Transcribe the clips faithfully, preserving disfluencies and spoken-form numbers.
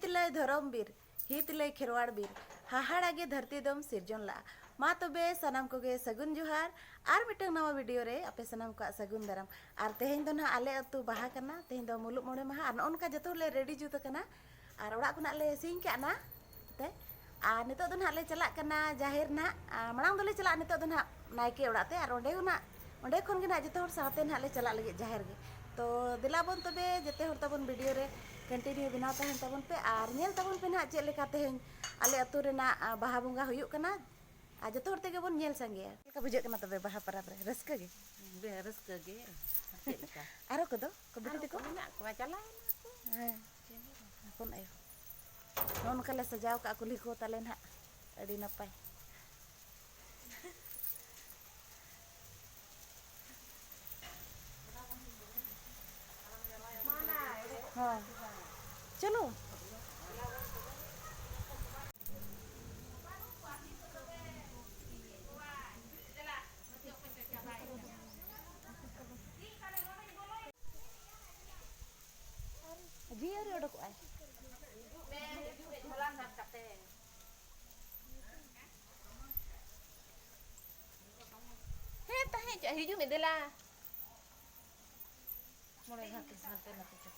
ᱦᱤᱛᱞᱟᱹᱭ ᱫᱷᱚᱨᱚᱢ ᱵᱤᱨ, ᱦᱤᱛᱞᱟᱹᱭ ᱠᱷᱮᱨᱣᱟᱲ ᱵᱤᱨ, ᱦᱟᱦᱟᱲᱟ ᱜᱮ ᱫᱷᱟᱹᱨᱛᱤ ᱫᱚᱢ ᱥᱤᱨᱡᱚᱱ ᱞᱟᱜᱼᱟ᱾ ᱢᱟ ᱛᱚᱵᱮ ᱥᱟᱱᱟᱢ ᱠᱚᱜᱮ ᱥᱟᱹᱜᱩᱱ ᱡᱚᱦᱟᱨ, ᱟᱨ ᱢᱤᱫᱴᱟᱝ ᱱᱟᱣᱟ video ᱨᱮ ᱟᱯᱮ ᱥᱟᱱᱟᱢ ᱠᱚᱣᱟᱜ ᱥᱟᱹᱜᱩᱱ ᱫᱟᱨᱟᱢ᱾ ᱟᱨ ᱛᱮᱦᱮᱧ ᱫᱚ ᱱᱟᱦᱟᱜ ᱟᱞᱮ ᱟᱹᱛᱩ ᱵᱟᱦᱟ ᱠᱟᱱᱟ, ᱛᱮᱦᱮᱧ ᱫᱚ ᱢᱩᱞᱩᱜ ᱢᱚᱬᱮ ᱢᱟᱦᱟ, ᱟᱨ ᱱᱚᱜᱼᱚ ᱱᱚᱝᱠᱟ ᱡᱚᱛᱚ ᱦᱚᱲᱞᱮ ready ᱡᱩᱛ ᱟᱠᱟᱱᱟ, ᱟᱨ ᱚᱲᱟᱜ ᱠᱷᱚᱱᱟᱜ ᱞᱮ ᱥᱤᱧ ᱠᱟᱜ ᱱᱟ ᱛᱮ᱾ ᱟᱨ ᱱᱤᱛᱚᱜ ᱫᱚ ᱱᱟᱦᱟᱜ ᱞᱮ ᱪᱟᱞᱟᱜ ᱠᱟᱱᱟ ᱡᱟᱦᱮᱨ ᱱᱟᱦᱟᱜ, ᱟᱨ ᱢᱟᱲᱟᱝ ᱫᱚᱞᱮ ᱪᱟᱞᱟᱜᱼᱟ ᱱᱤᱛᱚᱜ ᱫᱚ ᱱᱟᱦᱟᱜ ᱱᱟᱭᱠᱮ ᱚᱲᱟᱜ ᱛᱮ, ᱟᱨ ᱚᱸᱰᱮ ᱠᱷᱚᱱᱟᱜ, ᱚᱸᱰᱮ ᱠᱷᱚᱱ ᱜᱮ ᱱᱟᱦᱟᱜ ᱡᱚᱛᱚ ᱦᱚᱲ ᱥᱟᱶᱛᱮ ᱱᱟᱦᱟᱜ ᱞᱮ ᱪᱟᱞᱟᱜ ᱞᱟᱹᱜᱤᱫ ᱡᱟᱦᱮᱨ ᱜᱮ᱾ ᱛᱚ ᱫᱮᱞᱟ ᱵᱚᱱ ᱛᱚᱵᱮ ᱡᱚᱛᱚ ᱦᱚᱲ ᱛᱟᱵᱚᱱ video ᱨᱮ continue ᱵᱮᱱᱟᱣ ᱛᱟᱦᱮᱱ ᱛᱟᱵᱚᱱ ᱯᱮ, ᱟᱨ ᱧᱮᱞ ᱛᱟᱵᱚᱱ ᱯᱮ ᱱᱟᱦᱟᱜ ᱪᱮᱫ ᱞᱮᱠᱟ ᱛᱮᱦᱮᱧ ᱟᱞᱮ ᱟᱹᱛᱩ ᱨᱮᱱᱟᱜ, ᱟ, ᱵᱟᱦᱟ ᱵᱚᱸᱜᱟ ᱦᱩᱭᱩᱜ ᱠᱟᱱᱟ, ᱟᱨ ᱡᱚᱛᱚ ᱦᱚᱲ ᱛᱮᱜᱮ ᱵᱚᱱ ᱧᱮᱞ ᱥᱟᱸᱜᱮᱭᱟ᱾ ᱪᱮᱫ ᱞᱮᱠᱟ ᱵᱩᱡᱷᱟᱹᱜ ᱠᱟᱱᱟ ᱛᱚᱵᱮ ᱵᱟᱦᱟ ᱯᱚᱨᱚᱵᱽ ᱨᱮ? ᱨᱟᱹᱥᱠᱟᱹ ᱜᱮ? ᱵᱮ-, ᱨᱟᱹᱥᱠᱟᱹ ᱜᱮ᱾ ᱪᱮᱫ ᱞᱮᱠᱟ? ᱟᱨᱚ ᱠᱚᱫᱚ? ᱠᱚ ᱵᱤᱴᱤ ᱟᱨᱚ ᱛᱟᱠᱚ? ᱠᱚ ᱢᱮᱱᱟᱜ ᱠᱚᱣᱟ, ᱪᱟᱞᱟᱣ ᱮᱱᱟ ᱠᱚ᱾ ᱦᱮᱸ᱾ ᱦᱚᱯᱚᱱ ᱟᱭᱳ᱾ ᱱᱚᱜᱼᱚ ᱱᱚᱝᱠᱟ ᱞᱮ ᱥᱟᱡᱟᱣ ᱠᱟᱜᱼᱟ ᱠᱩᱞᱦᱤ ᱠᱚ ᱛᱟᱞᱮ ᱱᱟᱦᱟᱜ᱾ ᱟᱹᱰᱤ ᱱᱟᱯᱟᱭ᱾ ᱦᱚᱸ᱾ ᱪᱚᱞᱚ᱾ ᱡᱤᱣᱤ ᱟᱹᱣᱨᱤ ᱚᱰᱚᱠᱚᱜᱼᱟᱭ᱾ ᱦᱤᱡᱩᱜ ᱢᱮ, ᱦᱤᱡᱩᱜ ᱢᱮ, ᱡᱷᱚᱞᱟ ᱥᱟᱵ ᱠᱟᱛᱮ᱾ ᱦᱮᱸ, ᱛᱟᱦᱮᱸ ᱦᱚᱪᱚᱜ, ᱦᱤᱡᱩᱜ ᱢᱮ, ᱫᱮᱞᱟ᱾ ᱢᱚᱬᱮ ᱜᱷᱟᱴ ᱦᱟᱱᱛᱮ ᱱᱟᱛᱮ ᱪᱚ᱾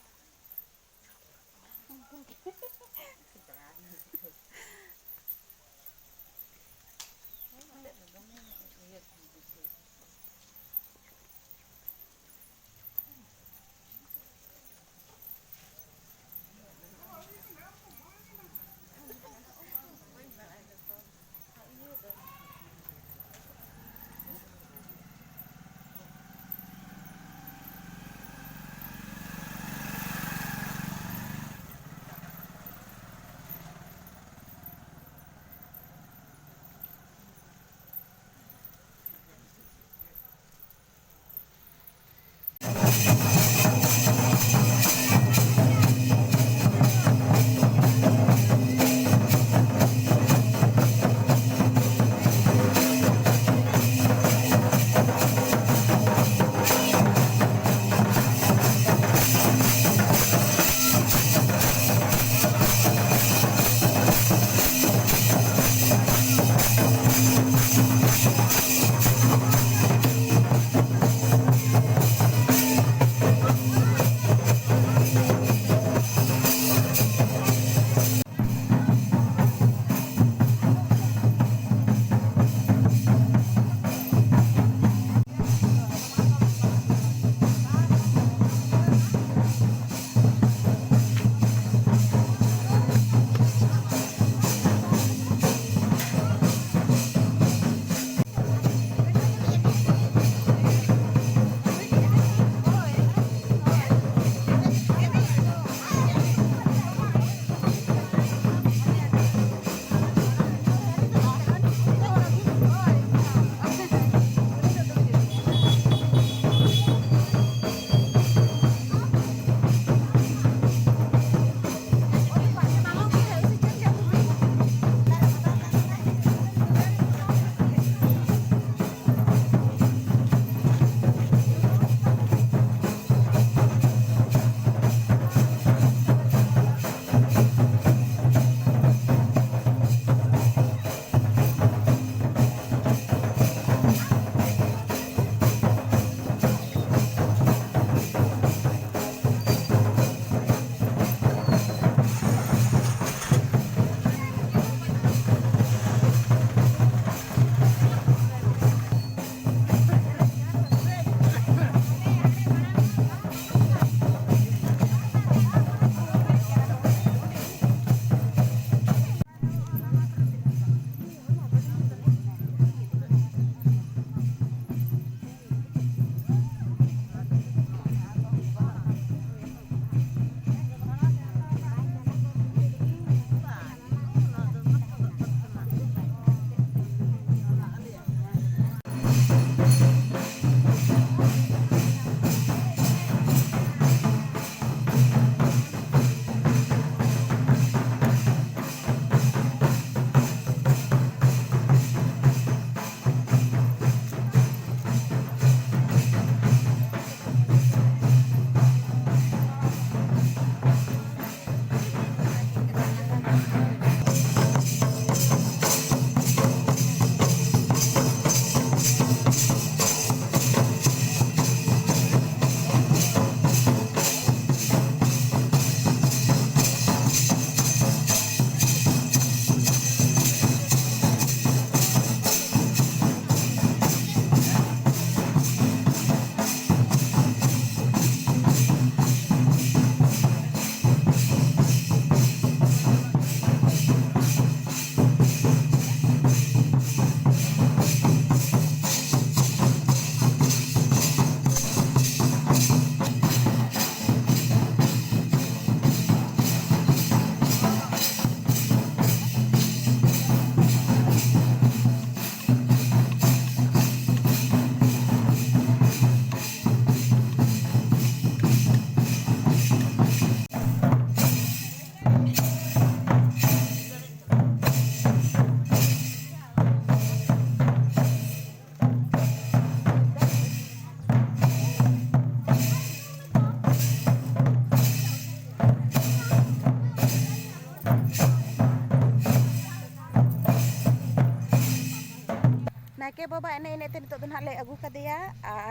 ᱵᱟᱵᱟ ᱮᱱᱮᱡ ᱮᱱᱮᱡ ᱛᱮ ᱱᱤᱛᱚᱜ ᱫᱚ ᱱᱟᱦᱟᱜ ᱞᱮ ᱟᱹᱜᱩ ᱠᱟᱫᱮᱭᱟ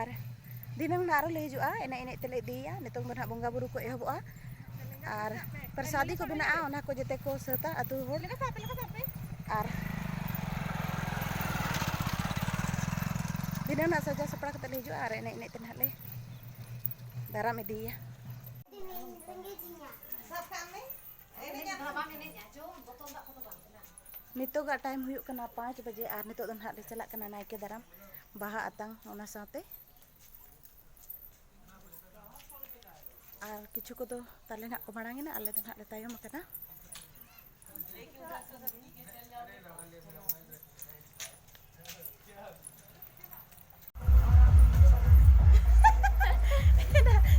ᱟᱨ ᱫᱷᱤᱱᱟᱹᱝ ᱱᱟᱦᱟᱜ ᱟᱨᱚ ᱞᱮ ᱦᱤᱡᱩᱜᱼᱟ, ᱮᱱᱮᱡ ᱮᱱᱮᱡ ᱛᱮᱞᱮ ᱤᱫᱤᱭᱮᱭᱟ᱾ ᱱᱤᱛᱚᱝ ᱫᱚ ᱱᱟᱦᱟᱜ ᱵᱚᱸᱜᱟ ᱵᱩᱨᱩ ᱠᱚ ᱮᱦᱚᱵᱚᱜᱼᱟ ᱟᱨ ᱯᱨᱚᱥᱟᱫᱤ ᱠᱚ ᱵᱮᱱᱟᱜᱼᱟ, ᱚᱱᱟ ᱠᱚ ᱡᱮᱛᱮ ᱠᱚ ᱥᱟᱹᱛᱟ ᱟᱹᱛᱩ ᱦᱚᱲ᱾ ᱟᱨ ᱫᱷᱤᱱᱟᱹᱝ ᱱᱟᱦᱟᱜ ᱥᱟᱡᱟᱣ ᱥᱟᱯᱲᱟᱣ ᱠᱟᱛᱮ ᱞᱮ ᱦᱤᱡᱩᱜᱼᱟ ᱟᱨ ᱮᱱᱮᱡ ᱮᱱᱮᱡ ᱛᱮ ᱱᱟᱦᱟᱜ ᱞᱮ ᱫᱟᱨᱟᱢ ᱤᱫᱤᱭᱮᱭᱟ᱾ ᱱᱤᱛᱚᱜᱟᱜ ᱴᱟᱭᱤᱢ ᱦᱩᱭᱩᱜ ᱠᱟᱱᱟ ᱯᱟᱸᱪ ᱵᱟᱡᱮ ᱟᱨ ᱱᱤᱛᱚᱜ ᱫᱚ ᱱᱟᱦᱟᱜ ᱞᱮ ᱪᱟᱞᱟᱜ ᱠᱟᱱᱟ ᱱᱟᱭᱠᱮ ᱫᱟᱨᱟᱢ, ᱵᱟᱦᱟ ᱟᱛᱟᱝ, ᱚᱱᱟ ᱥᱟᱶᱛᱮ ᱟᱨ ᱠᱤᱪᱷᱩ ᱠᱚᱫᱚ ᱛᱟᱞᱮ ᱱᱟᱦᱟᱜ ᱠᱚ ᱢᱟᱲᱟᱝ ᱮᱱᱟ, ᱟᱞᱮ ᱫᱚ ᱱᱟᱦᱟᱜ ᱞᱮ ᱛᱟᱭᱚᱢ ᱟᱠᱟᱱᱟ᱾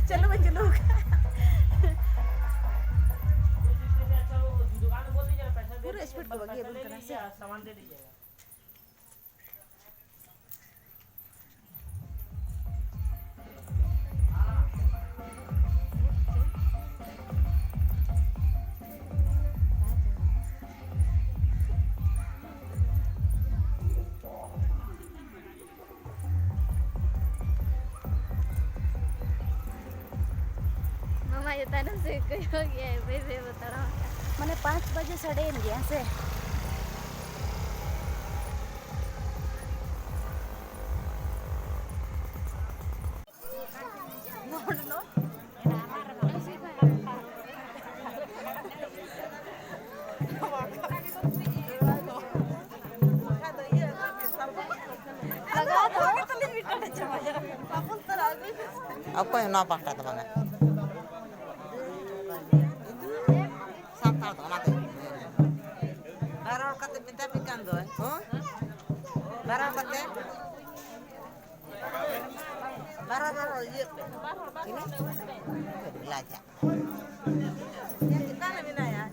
ᱪᱟᱹᱞᱩ ᱵᱟᱹᱧ ᱪᱟᱹᱞᱩ ᱟᱠᱟᱫᱼᱟ᱾ ᱯᱩᱨᱟᱹ ᱥᱯᱤᱰ ᱠᱚ ᱵᱟᱹᱜᱤ ᱟᱵᱚᱱ ᱠᱟᱱᱟ ᱥᱮ᱾ ᱢᱟᱢᱟ ᱡᱚ ᱛᱟᱭᱱᱚᱢ ᱥᱮᱫ ᱠᱚᱭᱚᱜ ᱜᱮᱭᱟᱭ, ᱵᱟᱹᱭ ᱵᱟᱹᱭ ᱵᱚ ᱛᱟᱲᱟᱢ ᱠᱟᱱᱟ᱾ ᱢᱟᱱᱮ ᱯᱟᱸᱪ ᱵᱟᱡᱮ ᱥᱟᱰᱮᱭᱮᱱ ᱜᱮᱭᱟ ᱦᱮᱸ ᱥᱮ᱾ ᱚᱠᱚᱭ ᱦᱚᱸ ᱱᱚᱣᱟ ᱯᱟᱦᱴᱟ ᱫᱚ ᱵᱟᱝᱟ᱾ ᱥᱟᱱᱛᱟᱲ ᱫᱚ ᱚᱱᱟᱛᱮ᱾ ᱵᱟᱨ ᱦᱚᱲ ᱠᱟᱛᱮ ᱢᱮᱛᱟ ᱯᱮ ᱠᱟᱱ ᱫᱚᱭ᱾ ᱦᱚᱸ? ᱵᱟᱨ ᱦᱚᱲ ᱠᱟᱛᱮ᱾ ᱵᱟᱨ ᱦᱚᱲ, ᱵᱟᱨ ᱦᱚᱲ ᱤᱭᱟᱹ ᱯᱮ᱾ ᱛᱤᱱᱟᱹᱜ? ᱞᱟᱡᱟᱜ᱾ ᱪᱮᱛᱟᱱ ᱨᱮ ᱢᱮᱱᱟᱭᱟ᱾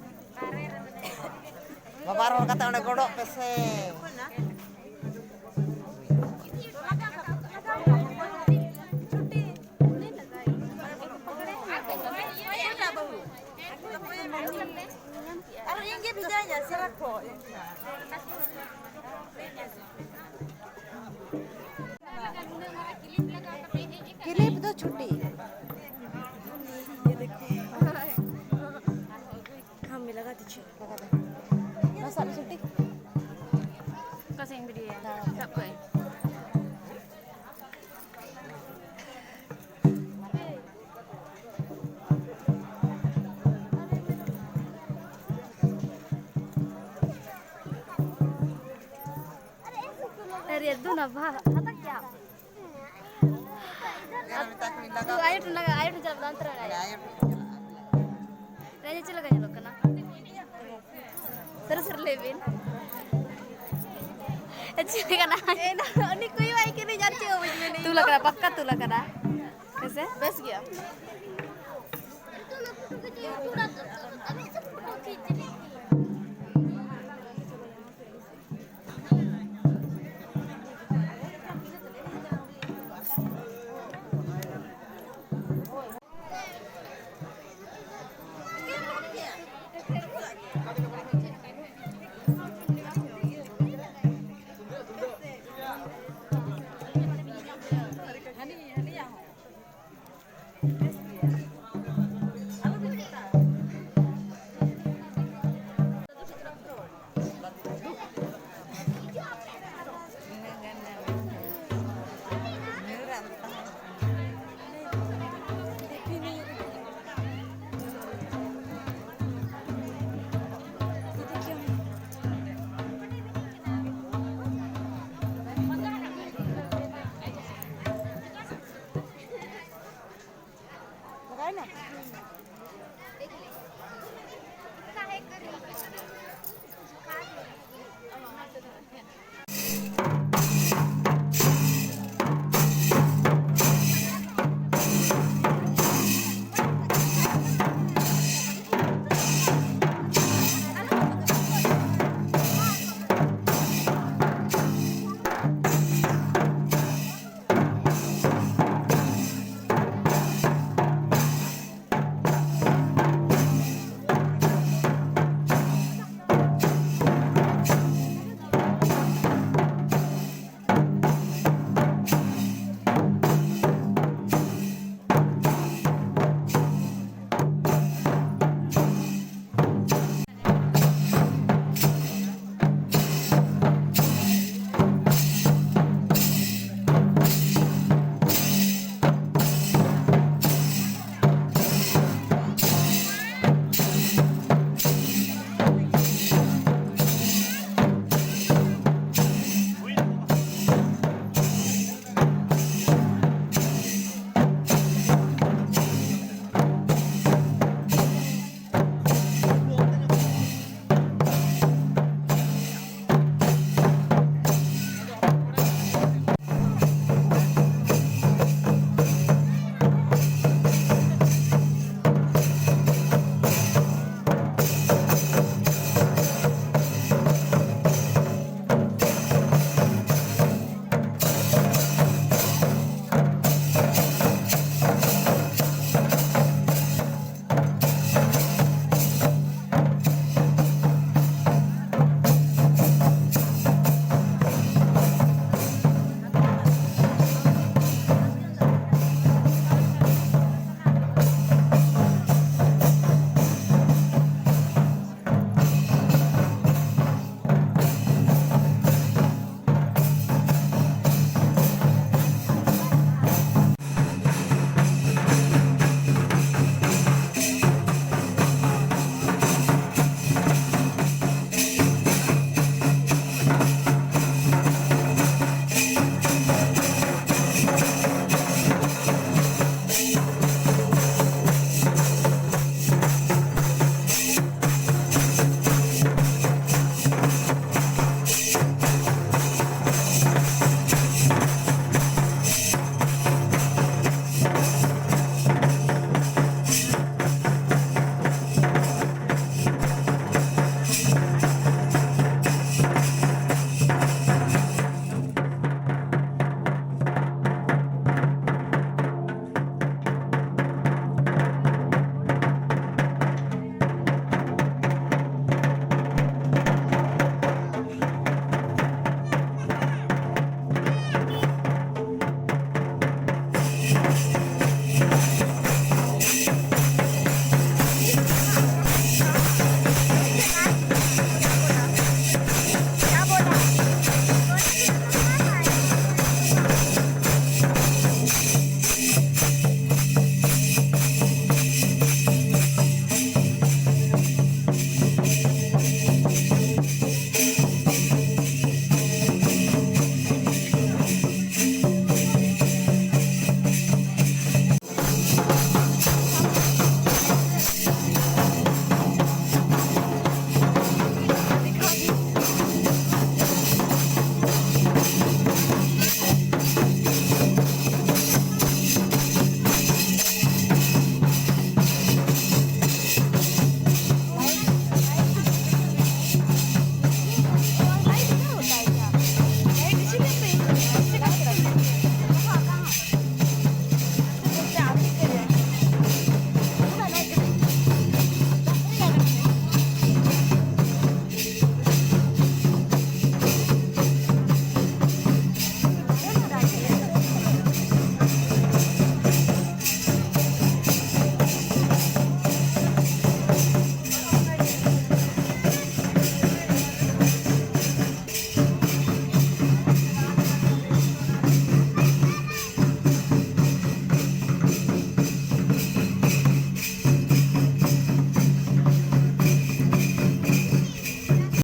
ᱵᱟᱵᱟ, ᱨᱚᱲ ᱠᱟᱛᱮ ᱚᱸᱰᱮ ᱜᱚᱰᱚᱜ ᱯᱮᱥᱮ᱾ ᱟᱨ ᱤᱧ ᱜᱮ ᱵᱷᱮᱡᱟᱭᱟ ᱥᱟᱨᱟ ᱠᱷᱚᱡ᱾ क्लिप दो छुट्टी। ये देखो। हाँ, मैं लगा दीजिए। लगा दे। बस आप छुट्टी। Kasih yang gede ya. Nah. Siap, Boy. अरे, दो ना, भा-, भाता क्या? ᱛᱩ ᱟᱭᱳ ᱴᱷᱮᱱ ᱞᱟᱜᱟ, ᱟᱭᱳ ᱴᱷᱮᱱ ᱪᱟᱞᱟᱜ ᱵᱟᱝ ᱛᱚᱨᱟ ᱟᱭᱳ᱾ ᱨᱟᱡᱟ ᱪᱮᱫ ᱞᱮᱠᱟ ᱧᱮᱞᱚᱜ ᱠᱟᱱᱟ? ᱥᱟᱹᱨᱤ ᱥᱟᱹᱨᱤ ᱞᱟᱹᱭ ᱵᱤᱱ᱾ ᱪᱮᱫ ᱞᱮᱠᱟᱱᱟ? ᱮᱱᱟ, ᱩᱱᱤ ᱠᱚᱭᱚᱜ ᱟᱭ ᱠᱟᱹᱱᱟᱹᱧ ᱟᱨ ᱪᱮᱫ ᱦᱚᱸ ᱵᱟᱹᱧ ᱢᱮᱱᱮᱫ᱾ ᱛᱩᱞ ᱟᱠᱟᱱᱟ, ᱯᱟᱠᱠᱟ ᱛᱩᱞ ᱟᱠᱟᱱᱟ᱾ ᱦᱮᱸᱥᱮ? ᱵᱮᱥ ᱜᱮᱭᱟ᱾